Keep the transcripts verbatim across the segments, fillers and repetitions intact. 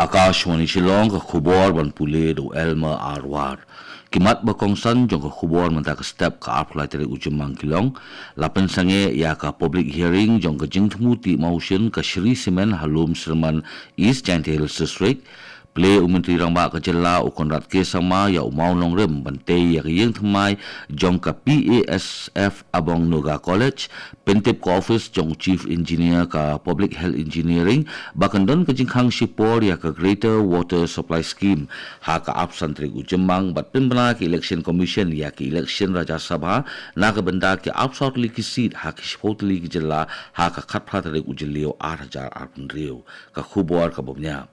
Akashwani Shillong, ka khubor ban pule da u Elmer Arwar. Ki mat ba kongsan jong ka khubor mynta ka step ka arphew lai tarik u Jymmang ki long, la pynsangeh ïa ka public hearing jong ka jingthmu tih mawshun ka Shree Cement ha Lum Syrman, East Jaintia Hills District. Plie u Myntri Rangbah ka jylla u Conrad K Sangma ïa u mawnongrim ban tei ïa ka ïing thymmai jong ka P A S F Abong Naga College, pyntip ka office jong u Chief Engineer ka Public Health Engineering ba kan don ka jingkhang shipor ïa ka Greater Water Supply Scheme ha ka arphew san tarik u Jymmang, bad pynbna ka Election Commission ïa ka election Rajya Sabha na ka bynta ki arphew saw tylli ki seat ha ki shiphew tylli ki jylla ha ka khatphra tarik u Jylliew ar hajar arphew hynriew. Ka khubor kaba bniah.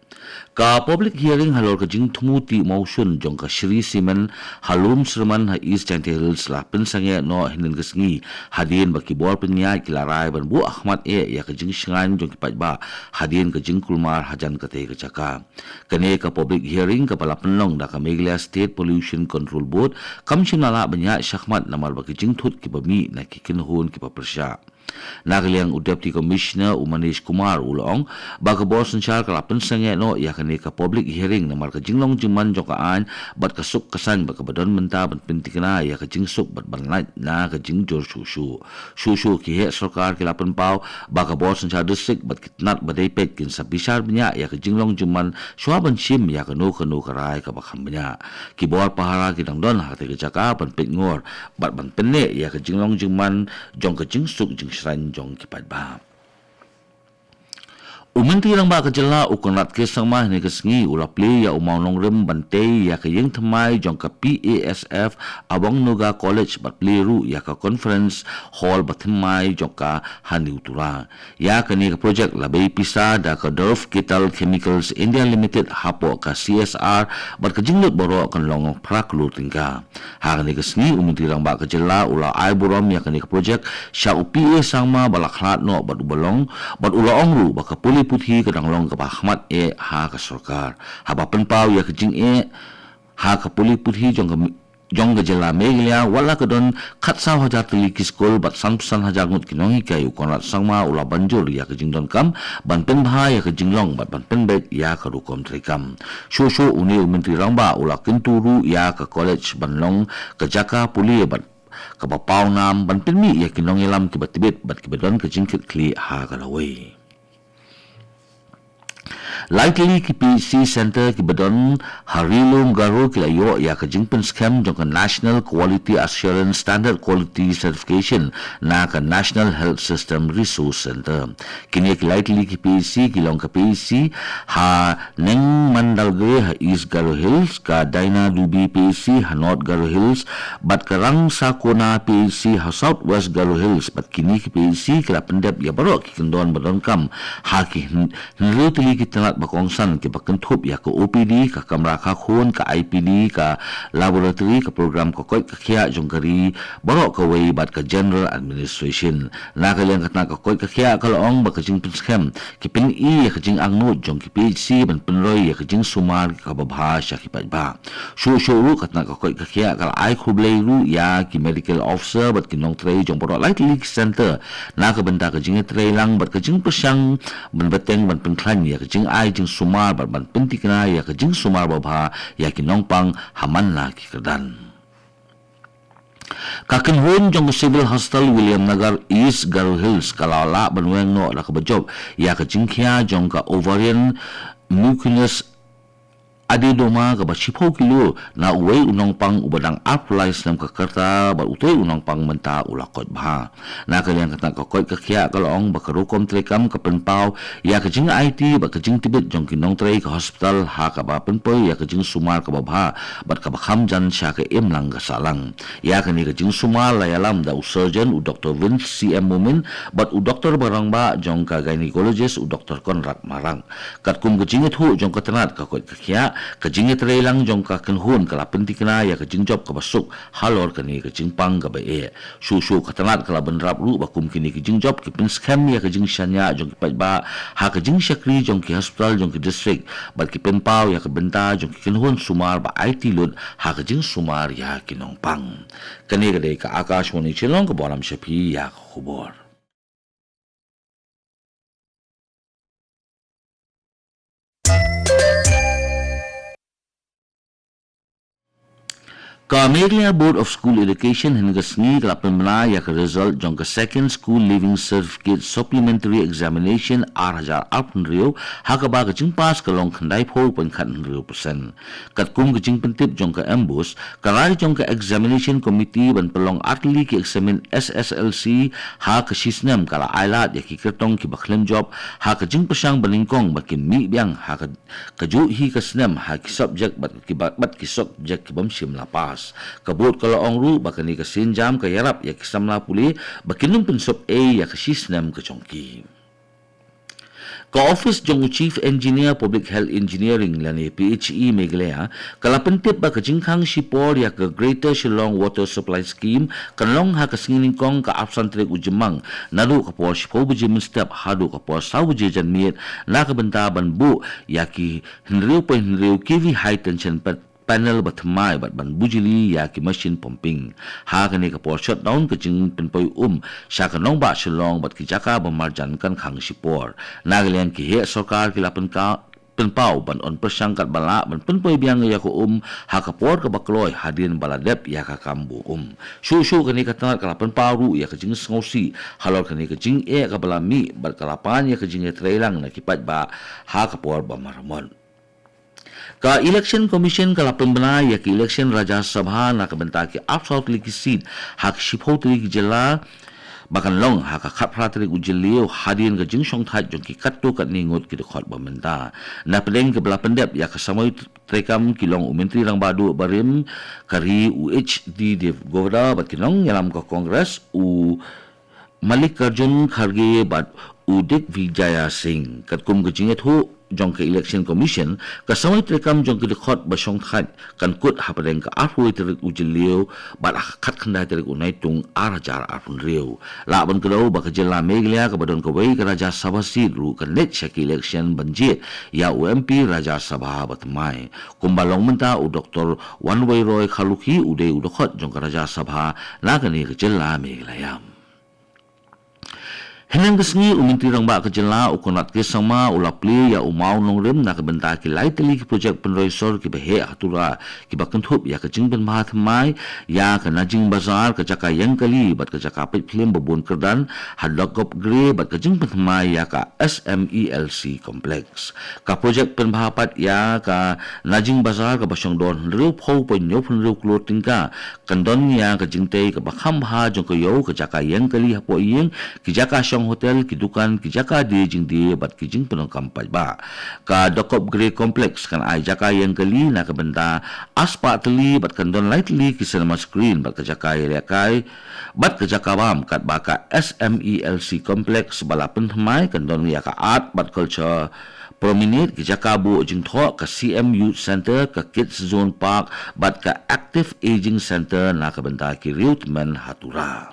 Ka public hearing halor ka jingthmu tih mawshun jong ka Shree Cement ha Lum Syrman ha East Jaintia Hills la pynsangeh noh hynnin ka sngi, hadien ba ki bor pynïaid ki la rai ban buh khmat eh ïa ka jingshngaiñ jong ki paidbah hadien ka jingkulmar hajan katei ka jaka. Kane ka public hearing kaba la pynlong da ka Meghalaya State Pollution Control Board kam shym la lah ban ïaid shakhmat namar ba ki jingthut kiba mih na ki kynhun kiba pyrshah. Na ka liang u Deputy Commissioner u Manish Kumar u la ong ba ka bor synshar ka la pynsangeh noh ïa kane ka public hearing namar ka jinglong jingman jong ka aiñ bad ka suk ka saiñ bad kaba don mynta ban pynthikna ïa ka jingsuk bad ban lait na ka jingjur shuh shuh. Shuh shuh ki heh sorkar ki la pynpaw ba ka bor synshar district bad ki tnat ba dei peit kin sa bishar bniah ïa ka jinglong jingman shuwa ban shim ïa kano kano ka rai kaba kham bniah. Ki bor pahara ki dang don ha katei ka jaka ban peit ngor bad ban pynneh ïa ka jinglong jingman jong ka jingsuk jingshngaiñ jong ki paidbah. U Myntri Rangbah ka jylla u Conrad K Sangma hynne ka sngi u la plie ïa u mawnongrim ban tei ïa ka ïing thymmai jong ka P A S F Abong Naga College bad plie ruh ïa ka conference hall ba thymmai jong ka ha New Tura. Ïa kane ka project la bei pisa da ka Durf Ketal Chemicals India Limited hapoh ka C S R bad ka jinglut baroh kan long phra klur tyngka. Ha kane ka sngi u Myntri Rangbah ka jylla u la ai burom ïa kane ka project sha u P A Sangma ba la khlad noh bad u ba long, bad u la ong ruh ba ka pule puthi ka dang long kaba khmat eh ha ka sorkar. Haba pynpaw ïa ka jingeh ha ka pule puthi jong ka jong ka jylla Meghalaya, wat la ka don khatsaw hajar tylli ki skul bad sanphew san hajar ngut ki nonghikai, u Conrad Sangma u la ban jur ïa ka jingdonkam ban pynbha ïa ka jinglong bad ban pynbeit ïa ka rukom treikam. Shuh shuh une u Myntri Rangbah u la kyntu ruh ïa ka college ban long ka jaka pule bad kaba pawnam ban pynmih ïa ki nongïalam kiba tbit bad kiba don ka jingkitkhlieh ha ka lawei. Lai tylli ki P H C Center kiba don ha Ri Lum Garo ki la ïoh ïa ka jingpynskhem jong ka National Quality Assurance Standard Quality Certification na ka National Health System Resource Center. Kine ki lai tylli ki P H C ki long ka P H C ha Nengmandalgre ha East Garo Hills, ka Daina Dubi P H C ha North Garo Hills, bad ka Rangsakona P H C ha South West Garo Hills, bad kine ki P H C ki la pyndep ïa baroh ki kyndon ba donkam ha ki hyn-, hynriew tylli ki tnat ba kongsan kiba kynthup ïa ka O P D, ka kamra kha khun, ka I P D, ka laboratory, ka program ka koit ka khiah jong ka ri baroh kawei bad ka general administration. Na ka liang ka tnat ka koit ka khiah ka la ong ba ka jingpynskhem ki pyni ïa ka jingangnud jong ki P H C ban pynroi ïa ka jingsumar kaba bha sha ki paidbah. Shuh shuh ruh ka tnat ka koit ka khiah ka la ai khublei ruh ïa ki medical officer bad ki nongtrei jong baroh lai tylli ki center na ka bynta ka jingïatreilang bad ka jingpyrshang ban bteng ban pynkhlaiñ ïa ka jingai jingsumar bad ban pynthikna ïa ka jingsumar ba bha ïa ki nongpang ha man la ki kyrdan. Ka kynhun jong ka Civil Hospital Williamnagar East Garo Hills ka la lah ban weng noh da kaba jop ïa ka jingkhia jong ka ovarian mucinous adenoma kaba shiphew kilo na uwei u nongpang uba dang arphew lai snem ka rta bad utei u nongpang mynta u la koit bha. Na ka liang ka tnat ka koit ka khiah ka la ong ba ka rukom treikam ka pynpaw ïa ka jingaiti bad ka jingtbit jong ki nongtrei ka hospital ha kaba pynpoi ïa ka jingsumar kaba bha bad kaba kham jan sha ka imlang ka sahlang. Ïa kane ka jingsumar la ïalam da u surgeon u Doctor Vince C M Momin bad u doctor ba rangbah jong ka gynecologist u Doctor Conrad Marak. Katkum ka jingïathuh jong ka tnat ka koit ka khiah, ka jingïatreilang jong ka kynhun ka la pynthikna ïa ka jingjop kaba suk halor kane ka jingpang kaba eh. Shuh shuh ka tnat ka la bynrap ruh ba kum kine ki jingjop ki pynskhem ïa ka jingshaniah jong ki paidbah ha ka jingshakri jong ki hospital jong ki district bad ki pynpaw ïa ka bynta jong ki kynhun sumar ba aiti lut ha ka jingsumar ïa ki nongpang. Kane ka dei ka Akashvani Shillong kaba lam sha phi ïa ka khubor. Ka Meghalaya Board of School Education hynne ka sngi ka la pynbna ïa ka result jong ka Second School Leaving Certificate Supplementary Examination ar hajar arphew hynriew, ha kaba ka jingpass ka long khyndaiphew point khathynriew percent. Katkum ka jingpyntip jong ka MBOSE, ka rai jong ka Examination Committee ban pynlong artylli ki eksamin S S L C ha ka shi snem ka la ailad ïa ki kyrtong kiba khlem jop ha ka jingpyrshang banyngkong ba kin mih biang ha ka kajuh hi ka snem ha ki subject bad ki ba, bad ki subject ki bym shym la pass. Ka Board ka la ong ruh ba kane ka sienjam ka ïarap ïa ki samla pule ba kin ym pynsop ei ïa ka shi snem ka jong ki. Ka ophis jong u Chief Engineer Public Health Engineering lane PHE Meghalaya ka la pyntip ba ka jingkhang shipor ïa ka Greater Shillong Water Supply Scheme kan long ha ka sngi nyngkong ka arphew san tarik u Jymmang, naduh ka por shiphew baje mynstep haduh ka por saw baje janmiet, na ka bynta ban buh ïa ki hynriew point hynriew K V high tension pa-, panel ba thymmai bad ban bujli ïa ki machine pumping. Ha kane ka por shutdown ka jingpynpoi um sha ka nongbah Shillong bad ki jaka ba marjan kan khang shipor. Na ka liang ki heh sorkar ki la pynka-, pynpaw ban ym pyrshang katba lah ban pynpoi biang ïa ka um ha ka por kaba kloi hadien ba la dep ïa ka kam buh um. Shuh shuh kane ka tnat ka la pynpaw ruh ïa ka jingsngewsih halor kane ka jingeh kaba la mih bad ka la pan ïa ka jingïatreilang na ki paidbah ha ka por ba maramot. Ka Election Commission ka la pynbna ïa ka election Rajya Sabha na ka bynta ki arphew saw tylli ki seat ha ki shiphew tylli ki jylla ba kan long ha ka khatphra tarik u Jylliew hadien ka jingshongthait jong ki katto katne ngut ki dkhot ba mynta. Na pdeng kaba la pyndep ïa ka samoi treikam ki long u Myntri Rangbah Duh barim ka ri u H D Devgowda bad ki nongïalam ka Congress u Mallikarjun Kharge bad u Digvijay Singh. Katkum ka jingïathuh jong ka Election Commission, ka samoi treikam jong ki dkhot ba shongthait kan kut hapdeng ka arphew tarik u Jylliew bad ha ka khatkhyndai tarik u Naitung ar hajar arphew hynriew. Lah ban kdew ba ka jylla Meghalaya kaba don kawei ka Rajya Sabha seat ruh kan leit sha ki election ban jied ïa u MP Rajya Sabha ba thymmai. Kumba long mynta u Doktor Wanweiroy Kharlukhi u dei u dkhot jong ka Rajya Sabha na kane ka jylla Meghalaya. Hynne ka sngi u Myntri Rangbah ka jylla u Conrad K Sangma u la plie ïa u mawnongrim na ka bynta ki lai tylli ki project pynroi sor kiba heh ha Tura kiba kynthup ïa ka jingpynbha thymmai ïa ka Najing Bazar, ka jaka ïeng kali bad ka jaka peit phlim ba bun kyrdan ha Dokopgre bad ka jingpynthymmai ïa ka SMELC Complex. Ka project pynbha pat ïa ka Najing Bazar kaba shong dor hynriewphew point hynñiewphew hynriew klur tyngka kan don ïa ka jingtei kaba kham bha jong ka ïew, ka jaka ïeng kali hapoh ïing, ki jaka shong hotel, ki dukan, ki jaka die jingdie bad ki jingpyndonkam paidbah. Ka Dokopgre Complex kan ai jaka ïeng kali na ka bynta arspah tylli bad kan don lai tylli ki cinema screen bad ka jaka ïalehkai bad ka jaka bam, katba ka SMELC Complex ba la pynthymmai kan don ïa ka Art bad Culture Promenade, ki jaka buh jingthoh, ka C M Youth Centre, ka Kids Zone Park bad ka Active Aging Centre na ka bynta ki riewtymmen ha Tura.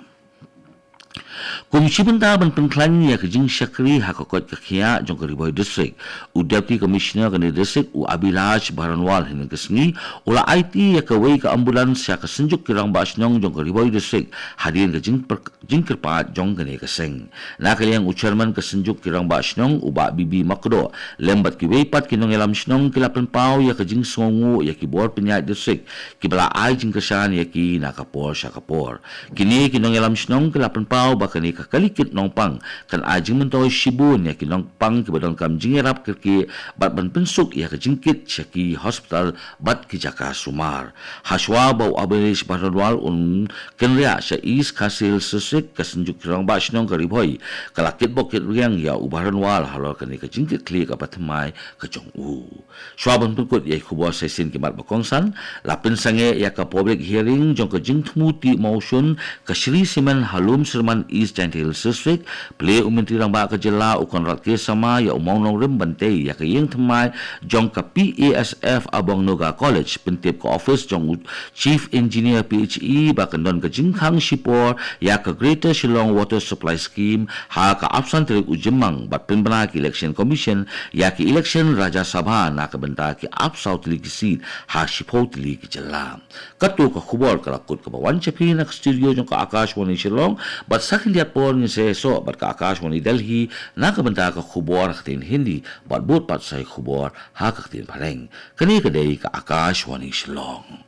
Kum shi bynta ban pynkhlaiñ ïa ka jingshakri ha ka koit ka khiah jong ka Ri Bhoi District, u Deputy Commissioner kane district u Abhilash Baranwal hynne ka sngi u la aiti ïa kawei ka ambulance sha ka Synjuk ki Rangbah Shnong jong ka Ri Bhoi District hadien ka jingper-, jingkyrpad jong kane ka seng. Na ka liang u Chairman ka Synjuk ki Rangbah Shnong u Bah B B Makdoh lem bad kiwei pat ki nongïalam shnong ki la pynpaw ïa ka jingsngewnguh ïa ki bor pynïaid district kiba la ai jingkyrshan ïa ki na ka por sha ka por. Kine ki nongïalam shnong ki la pynpaw ba kane ka kali kit nongpang kan ai jingmyntoi shibun ïa ki nongpang kiba donkam jingïarap kyrkieh bad ban pynsuk ïa ka jingkit sha ki hospital bad ki jaka sumar. Hashwa ba u Abhilash Baranwal un kynriah sha East Khasi Hills District, ka Synjuk ki Rangbah Shnong ka Ri Bhoi ka la kitbok kitrwiang ïa u Baranwal halor kane ka jingkitkhlieh kaba thymmai ka jong u. Shuwa ban pynkut ïa ki khubor sa shisien ki mat ba kongsan, la pynsangeh ïa ka public hearing jong ka jingthmu tih mawshun ka Shree Cement ha Lumsyrman East Jaintia Hills District. Plie u Myntri Rangbah ka jylla u Conrad K Sangma ïa u mawnongrim ban tei ïa ka ïing thymmai jong ka PASF Abong Naga College, pyntip ka ophis jong u Chief Engineer PHE ba kan don ka jingkhang shipor ïa ka Greater Shillong Water Supply Scheme ha ka arphew san tarik u Jymmang bad pynbna ka Election Commission ïa ka election Rajya Sabha na ka bynta ki arphew saw tylli ki seat ha shiphew tylli ki jylla. Kato ka khubor ka la kut kaba wan sha phi na ka studio jong ka Akashvani Shillong, bad sa khyndiat por ngin sa ïasoh bad ka Akashvani Delhi na ka bynta ka khubor ha ka ktien Hindi bad bud pat sa ïa ka khubor ha ka ktien Phareng. Kane ka dei ka Akashvani Shillong.